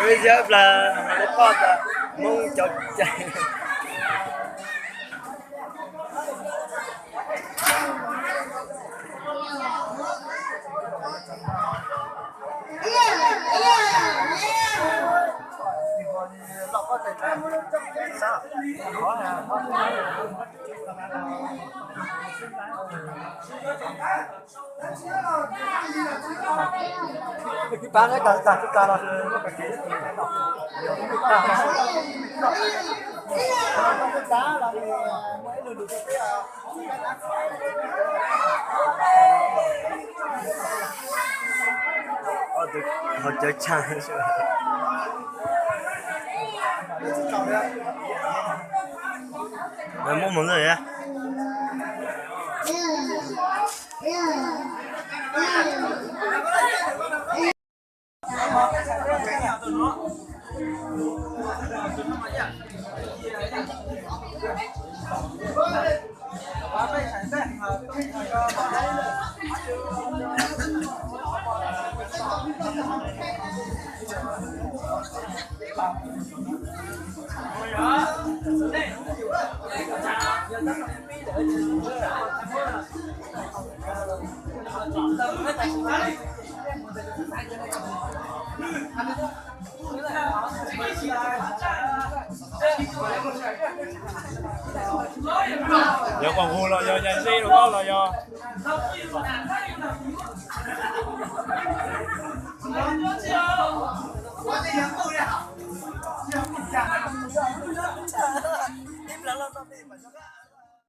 Peb ziab plas lub poj tas Hmoob cov cai. Ho cawv tshaj. Muab mus lawm. Yog qos hu los yog yaj zeb rau los yog.